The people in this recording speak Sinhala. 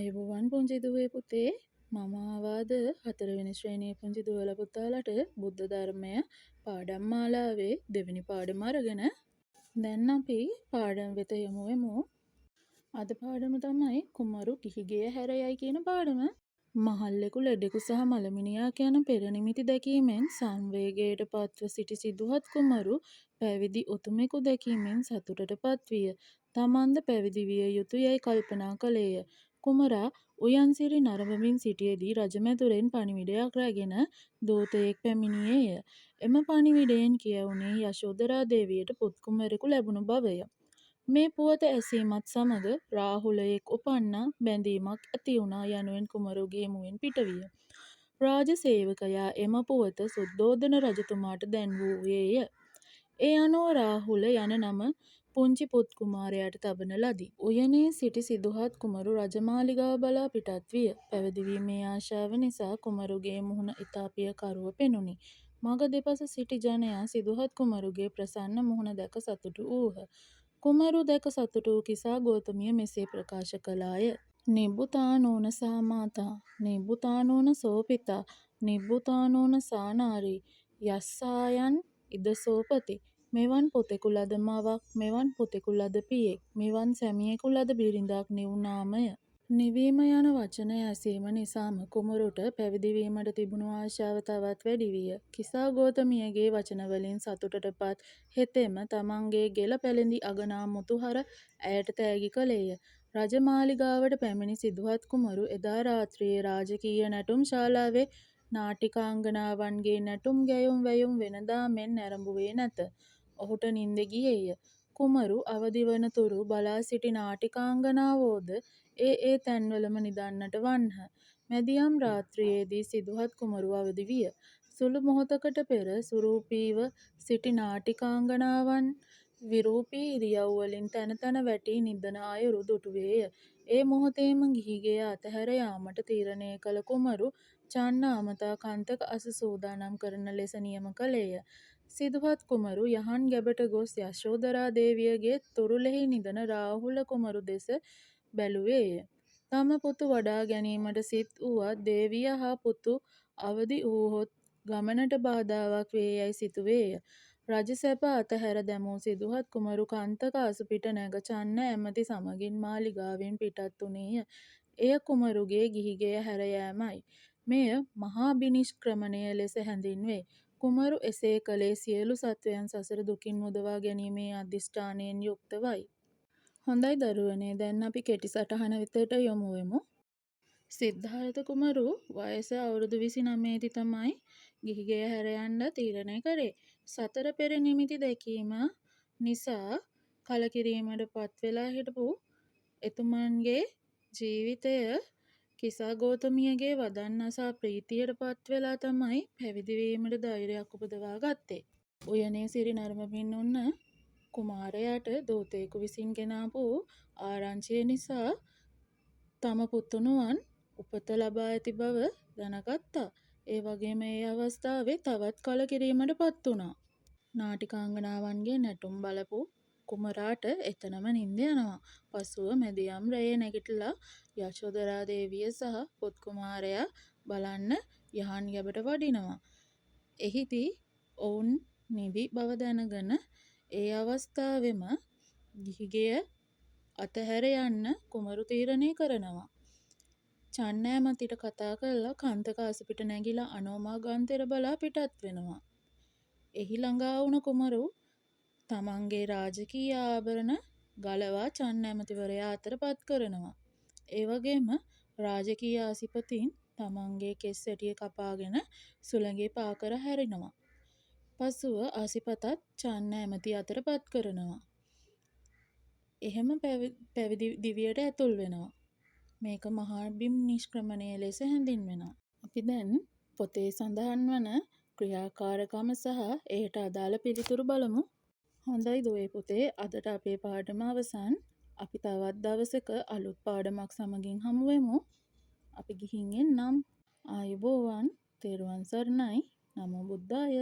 ආයුබෝවන් පුංචි දුවේ පුතේ. මම ආවාද හතරවෙනි ශ්‍රේණියේ පුංචි දුවලා පුතාලට බුද්ධ ධර්මය පාඩම් මාලාවේ දෙවෙනි පාඩම අරගෙන. දැන් අපි පාඩම වෙත යමු වෙමු. අද පාඩම තමයි කුමරු ගිහිගෙය හැර යයි කියන පාඩම. මහල්ලෙකු, ලෙඩෙකු සහ මළමිනියක් යන පෙර නිමිති දැකීමෙන් සංවේගයට පත්ව සිටි සිදුහත් කුමරු පැවිදි උතුමෙකු දැකීමෙන් සතුටට පත්විය. තමන්ද පැවිදි විය යුතු යැයි කල්පනා කළේය. කුමරා උයන්සිරි නරඹමින් සිටියදී රජමැදුරෙන් පණිවිඩයක් රැගෙන දූතයෙක් පැමිණියේය. එම පණිවිඩයෙන් කියැවුණේ යශෝධරා දේවියට පුත් කුමරෙකු ලැබුණු බවය. මේ පුවත ඇසීමත් සමග රාහුලයෙක් උපන්නා, බැඳීමක් ඇතිවුණා යනුවෙන් කුමරුගේ මුවෙන් පිටවිය. රාජ සේවකයා එම පුවත සුද්ධෝදන රජතුමාට දැන්වූයේය. ඒ අනුව රාහුල යන නම පුංචි පුත් කුමාරයාට තබන ලදී. උයනේ සිටි සිදුහත් කුමරු රජමාලිගාව බලා පිටත් විය. පැවිදි වීමේ ආශාව නිසා කුමරුගේ මුහුණ ඉතා පියකරුව පෙනුනි. මග දෙපස සිටි ජනයා සිදුහත් කුමරුගේ ප්‍රසන්න මුහුණ දැක සතුටු වූහ. කුමරු දැක සතුටු වූ කිසා ගෝතමිය මෙසේ ප්‍රකාශ කළාය. නිබ්බුතානෝන සා මාතා, නිබ්බුතානෝන සෝ පිතා, නිබ්බුතානෝන සා නාරී, යස්සායන් ඉදසෝපති. මෙවන් පුතෙකු ලද මවක්, මෙවන් පුතෙකු ලද පියෙක්, මෙවන් සැමියෙකු ලද බිරිඳක් නිවුණාමය. නිවීම යන වචනය ඇසීම නිසාම කුමරුට පැවිදි වීමට තිබුණු ආශාව තවත් වැඩි විය. කිසා ගෝතමියගේ වචනවලින් සතුටට පත් හෙතෙම තමන්ගේ ගෙල පැළඳි අගනා මුතුහර ඇයට තෑගි කළේය. රජ මාලිගාවට පැමිණි සිදුහත් කුමරු එදා රාත්‍රියේ රාජකීය නැටුම් ශාලාවේ නාටිකාංගනාවන්ගේ නැටුම් ගැයුම් වැයුම් වෙනදා මෙන් නැරඹුවේ නැත. ඔහුට නින්ද ගියේය. කුමරු අවදි වන තුරු බලා සිටි නාටිකාංගනාවෝද ඒ ඒ තැන්වලම නිදන්නට වන්හ. මැදියම් රාත්‍රියේදී සිදුහත් කුමරු අවදි විය. සුළු මොහොතකට පෙර සුරූපීව සිටි නාටිකාංගනාවන් විරූපී ඉරියව්වලින් තැන තැන වැටී නිදන අයුරු දුටුවේය. ඒ මොහොතේම ගිහිගෙය අතහැර යාමට තීරණය කළ කුමරු චන්න අමතා කන්තක අසු සූදානම් කරන ලෙස නියම කළේය. සිදුහත් කුමරු යහන් ගැබට ගොස් යශෝධරා දේවියගේ තුරුලෙහි නිදන රාහුල කුමරු දෙස බැලුවේය. තම පුතු වඩා ගැනීමට සිත් වුවත් දේවිය හා පුතු අවදි වූහොත් ගමනට බාධාවක් වේ යැයි සිතුවේය. රජ සැප අතහැර දැමූ සිදුහත් කුමරු කන්තක අසුපිට නැඟ චන්න ඇමති සමගින් මාලිගාවෙන් පිටත් වුනේය. එය කුමරුගේ ගිහිගෙය හැර යෑමයි. මෙය මහාභිනිෂ්ක්‍රමණය ලෙස හැඳින්වේ. කුමරු එසේ කළේ සියලු සත්වයන් සසර දුකින් මුදවා ගැනීමේ අධිෂ්ඨානයෙන් යුක්තවයි. හොඳයි දරුවනේ, දැන් අපි කෙටි සටහන වෙතට යොමු වෙමු. සිද්ධාර්ථ කුමරු වයස අවුරුදු 29 දී තමයි ගිහිගෙය හැර යන්න තීරණය කරේ. සතර පෙර නිමිති දැකීම නිසා කලකිරීමට පත් වෙලා හිටපු එතුමන්ගේ ජීවිතය කිසා ගෝතමියගේ වදන් අසා ප්‍රීතියට පත් වෙලා තමයි පැවිදි වීමට ධෛර්යයක් උපදවා ගත්තේ. උයනේ සිරි නරඹමින් උන්න කුමාරයාට දූතයෙකු විසින් ගෙනාපු ආරංචිය නිසා තම පුතුණුවන් උපත ලබා ඇති බව දැනගත්තා. ඒ වගේම ඒ අවස්ථාවේ තවත් කලකිරීමට පත් වුණා. නාටිකාංගනාවන්ගේ නැටුම් බලපු කුමරාට එතනම නින්ද යනවා. පසුව මැදියම් රැයේ නැගිටලා යශෝධරා දේවිය සහ පුත් කුමාරයා බලන්න යහන් ගැබට වඩිනවා. එහිදී ඔවුන් නිදි බව දැනගෙන ඒ අවස්ථාවෙම ගිහිගෙය අතහැර යන්න කුමරු තීරණය කරනවා. චන්න ඇමතිට කතා කරලා කන්තක අසුපිට නැගිලා අනෝමා ගන්තෙර බලා පිටත් වෙනවා. එහි ළඟා වුණ කුමරු තමන්ගේ රාජකීය ආභරණ ගලවා චන්න ඇමතිවරයා අතට පත් කරනවා. ඒ වගේම රාජකීය අසිපතින් තමන්ගේ කෙස් වැටිය කපාගෙන සුළඟේ පා කර හැරෙනවා. පසුව අසිපතත් චන්න ඇමති අතට පත් කරනවා. එහෙම පැවිදි දිවියට ඇතුල් වෙනවා. මේක මහා බිම් නිෂ්ක්‍රමණය ලෙස හැඳින්වෙනවා. අපි දැන් පොතේ සඳහන් වන ක්‍රියාකාරකම සහ එයට අදාළ පිළිතුරු බලමු. හොඳයි දුවේ පුතේ, අදට අපේ පාඩම අවසන්. අපි තවත් දවසක අලුත් පාඩමක් සමගින් හමු වෙමු. අපි ගිහින් එන්නම්. ආයුබෝවන්. තෙරුවන් සරණයි. නමෝ බුද්දාය.